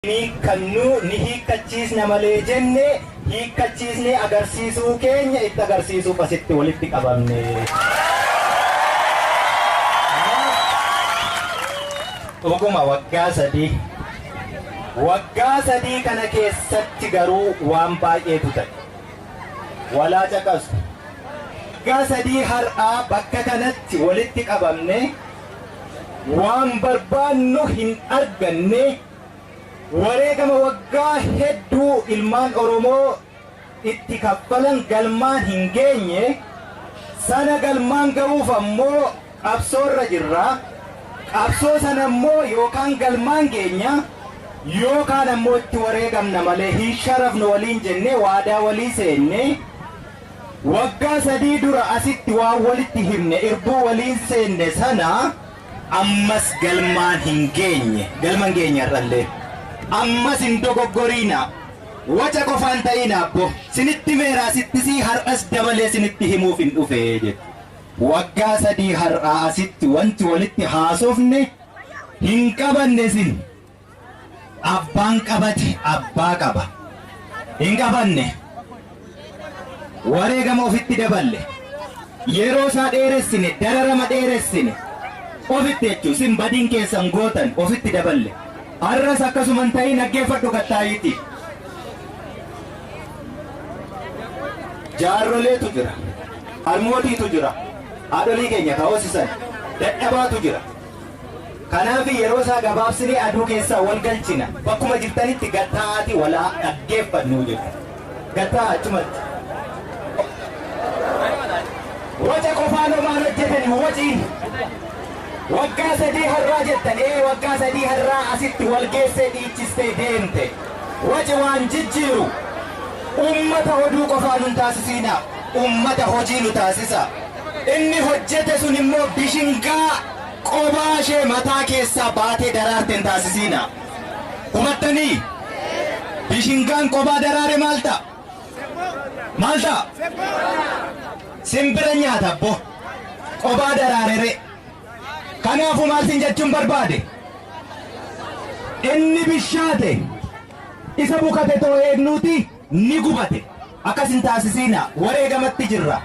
Hiikkannuu ni hiikkachiisna malee jenne hiikkachiisnee agarsiisuu keenya itti agarsiisuuf asitti walitti qabamne. Dhuguma waggaa 3. Waggaa 3 kana keessatti garuu waan baay'eetu ta'e. Walaa caqasu. Waggaa 3 har'aa bakka kanatti walitti qabamne waan barbaannu hin arganne. Wareegama waggaa hedduu ilmaan Oromoo itti kaffalan galmaan hin geenye, sana galmaan ga'uuf ammoo qabsoorra jirra. Qabsoo sana immoo yookaan galmaan geenya, yookaan ammoo itti wareegamna malee hin sharafnu waliin jennee waadaa walii seenne. Waggaa 3 dura asitti waan walitti himne, irbuu waliin seenne sana ammas galmaan hin geenye. Galma hin geenye har'allee. Ammas hin dogoggoriinaa. Waca qofaan ta'inaa abbo. Sinitti himeera asittisii har'as dabalee sinitti himuuf hin dhufe jechuudha. Waggaa 3 har'aa asitti wanti walitti haasofne hin qabanne isin. Abbaan qabate abbaa qaba. Hin qabanne. Wareegama ofitti daballe. Yeroo isaa dheeressine, dararama dheeressine. Ofitti jechuun isin badiin keessan gootan ofitti daballe. Har'as akkasuma hin ta'in dhaggeeffadhu kattaayiiti. Jaarroleetu jira. Harmootiitu jira. Haadholii keenya ka hoosisan dadhabaatu jira. Kanaaf yeroo isaa gabaabsinee aduu keessaa wal galchina. Bakkuma jirtanitti gad taa'aatii wal haa dhaggeeffannuu jedhu. Gad taa'aa achumatti. Waca qofaan homaan hojjetani waciin. Waggaa 3 har'aa jettan ee waggaa 3 har'aa asitti wal geessee dhiichistee deemte. Waci waan jijjiiru. Ummata oduu qofaa nun taasisiinaa. Ummata hojii nu taasisaa. Inni hojjete sun immoo bishingaa qobaa ishee mataa keessaa baatee daraarte hin taasisiinaa. Hubattanii? Bishingaan qobaa daraare maal ta'a? Maal ta'a? Simbira nyaata abbo. Qobaa daraarere. Kanaafuu maal sin jechuun barbaade? Inni bishaate isa bukate too eegnuuti ni gubate. Akkas hin taasisiinaa. Wareegamatti jirra.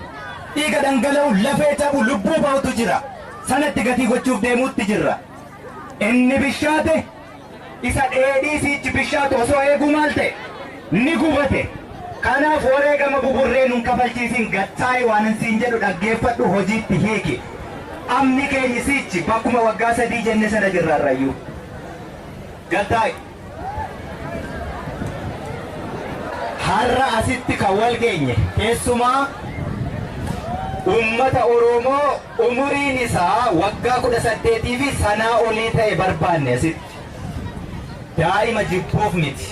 Dhiiga dhangala'u, lafee cabu, lubbuu ba'utu jira. Sanatti gatii gochuuf deemuutti jirra. Inni bishaate isa dheedhii siichi bishaatu osoo eeguu maal ta'e? Ni gubate. Kanaaf wareegama buburree nun kafalchiisin gad taa'i waanan siin jedhu dhaggeeffadhu hojiitti hiiki. Amni keenyi siichi bakkuma waggaa 3 jenne sana jirra har'ayyuu. Gad taa'i. Har'a asitti kan wal geenye keessumaa ummata Oromoo umuriin isaa waggaa 18 fi sanaa olii ta'e barbaanne asitti. Daa'ima jibbuuf miti.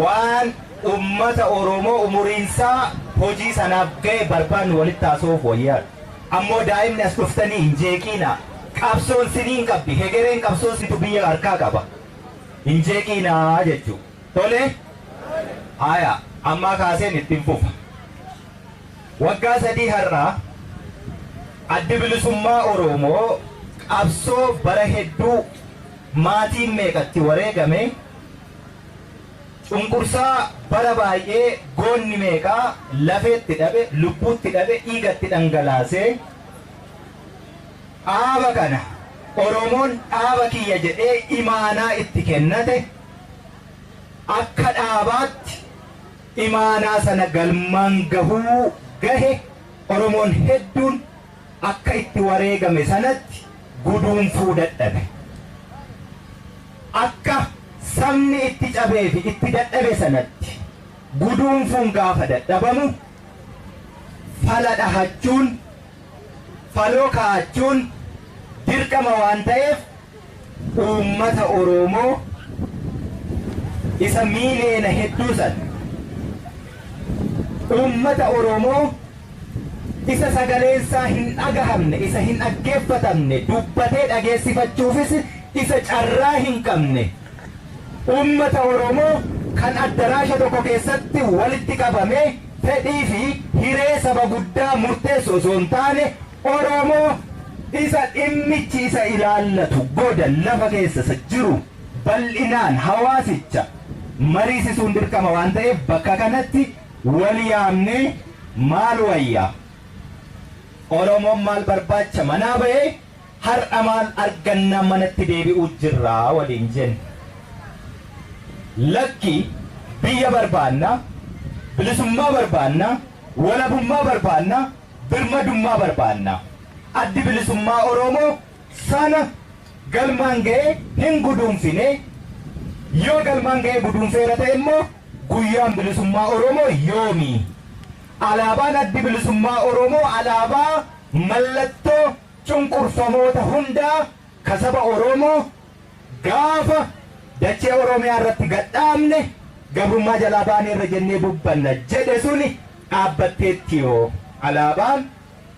Waan ummata Oromoo umuriinsaa hojii sanaaf ga'e barbaannu walitti haasa'uuf wayyaadha. Ammoo daa'imni as dhuftanii hin jeeqiinaa. Qabsoon siniin qabdi. Hegereen qabsoo situ biyya harkaa qaba. Hin jeeqiinaa jechuu. Tole? Haaya, ammaa kaaseen ittin fufa. Waggaa 3 har'aa Addi Bilisummaa Oroomoo qabsoo bara hedduu maatiin meeqa itti wareegame, cunqursaa bara baay'ee goonni meeqa lafee itti dhabe, lubbuu itti dhabe, dhiiga itti dhangalaasee, Dhaaba kana Oromoon dhaaba kiyya jedhee imaanaa itti kennate akka dhaabaatti imaanaa sana galmaan gahuu gahe Oromoon hedduun akka itti wareegame sanatti guduunfuu dadhabe. Akka sabni itti cabee fi itti dadhabe sanatti guduunfuun gaafa dadhabamu fala dhahachuun faloo kaa'achuun dirqama waan ta'eef uummata Oroomoo isa miiliyoona hedduu sana, uummata Oromoo isa sagaleensaa hin dhagahamne, isa hin dhaggeeffatamne, dubbatee dhageessifachuufis isa carraa hin qabne, uummata Oromoo kan addaraasha tokko keessatti walitti qabamee fedhii fi hiree saba guddaa murteessu osoo hin taane Oromoo isa dhimmichi isa ilaallatu goda lafa keessa isa jiru bal'inaan hawaasicha mariisisuun dirqama waan ta'eef bakka kanatti wal yaamnee maal wayyaa? Oromoon maal barbaacha manaa ba'ee har'a maal argannaa manatti deebi'uu jirraa waliin jenne. Lakki biyya barbaanna, bilisummaa barbaanna, walabummaa barbaanna, birmadummaa barbaanna. Addi bilisummaa Oromoo sana galmaan ga'ee hin guduunfine. Yoo galmaan ga'ee guduunfeera ta'e immoo guyyaan bilisummaa Oromoo yoomi? Alaabaan addi bilisummaa Oromoo alaabaa mallattoo cunqurfamoota hundaa ka saba Oromoo gaafa dachee Oromiyaa irratti gadhaabne gabrummaa jalaa baaneerra jennee dubbanna jedhe suni dhaabbatteetti yoo alaabaan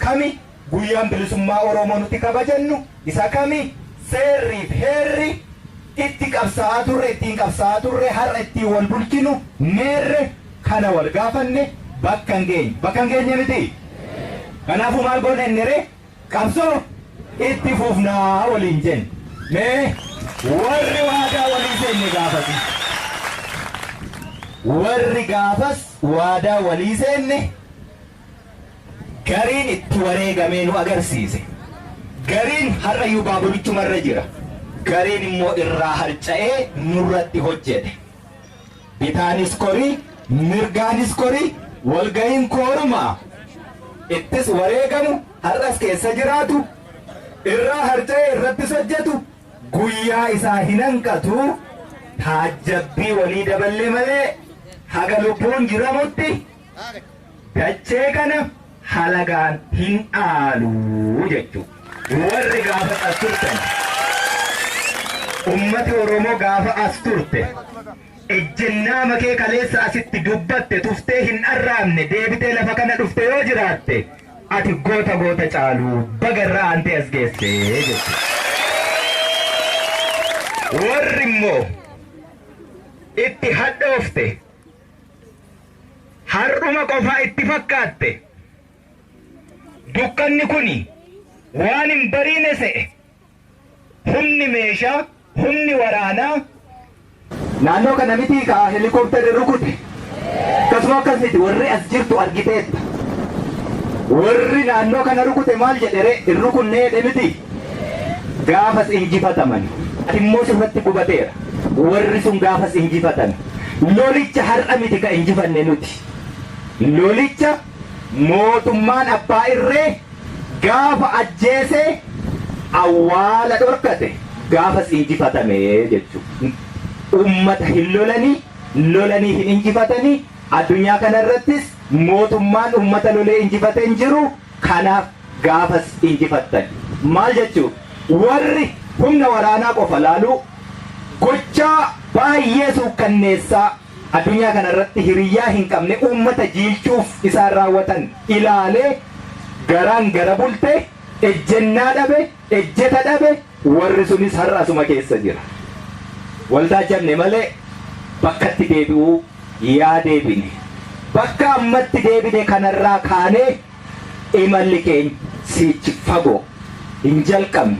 kami guyyaan bilisummaa Oromoo nuti kabajannu isa kami seerriif heerri itti qabsaa'aa turre ittiin qabsaa'aa turre har'a ittiin wal bulchinu meerre kana wal gaafanne bakka hin geenye. Bakka hin geenye miti. Kanaafuu maal goone inni ree qabsoo itti fufnaa waliin jenne. Mee warri waadaa walii seenne gaafasi. Warri gaafas waadaa walii seenne gariin itti wareegamee nu agarsiise. Gariin har'ayyuu baaburichumarra jira. Gariin immoo irraa harca'ee nurratti hojjete. Bitaanis korii, mirgaanis korii, walga'iin koorumaa ittis wareegamu har'as keessa jiraatu irraa harca'ee irrattis hojjetu guyyaa isaa hin hanqatu taajjabbii walii daballee malee haga lubbuun jiramutti dachee kana halagaan hin dhaalu jechuudha. Warri gaafa as turtan ummati Oromoo gaafa as turte ejjennaa makee kaleessa asitti dubbatte tuftee hin arraabne deebitee lafa kana dhufte yoo jiraatte ati goota goota caalu bagarraa aantee as geesse jechuudha. Warri immoo itti hadhoofte har'uma qofaa itti fakkaatte dukkanni kuni waan hin bariine se'e humni meeshaa humni waraanaa naannoo kana miti ka helikoophtarri rukute akkasuma akkas miti warri as jirtu argiteetta warri naannoo kana rukute maal jedhe ree hin rukunnee jedhe miti gaafas injifataman ati immoo sirratti gubateera warri sun gaafas injifatan lolicha har'a miti ka injifanne nuti lolicha mootummaan abbaa irree gaafa ajjeese awwaala dhorkate gaafas injifatame jechuudha. Ummata hin lolanii lolanii hin injifatanii addunyaa kanarrattis mootummaan ummata lolee injifate hin jiru kanaaf gaafas injifattan. Maal jechuu warri humna waraanaa qofa laaluu gochaa baay'ee suukkanneessaa addunyaa kanarratti hiriyyaa hin qabne uummata jiilchuuf isaan raawwatan ilaalee garaan gara bulte ejjennaa dhabe ejjeta dhabe warri sunis har'a asuma keessa jira. Waldaa jabne malee bakkatti deebi'uu yaa deebine. Bakka ammatti deebine kanarraa kaanee imalli keenya siichi fagoo hin jalqabne.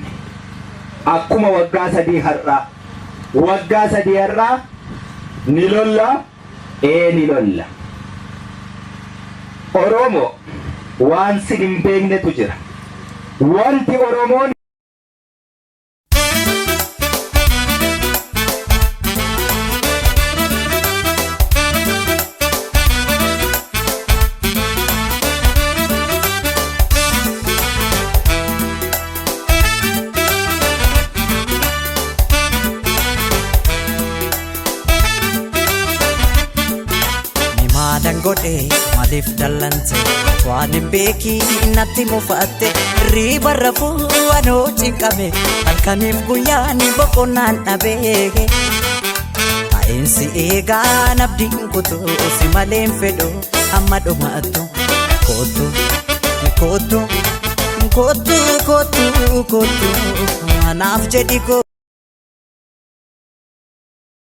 Akkuma waggaa 3 har'aa. Waggaa 3 har'aa ni lolla ee ni lolla. Oromoo waan sin hin beeknetu jira. Wanti Oromoon Maalan godhe maaliif dallante waan hin beekiin natti mufatte riiba rafuu anoo cinqame halkaniif guyyaan boqonnaan dhabe. Taa'insi eegaa abdiin kutuu si malee hin fedhu hamma dhumaattu kootu kootu kootu kootu kootu anaaf jedhi koo.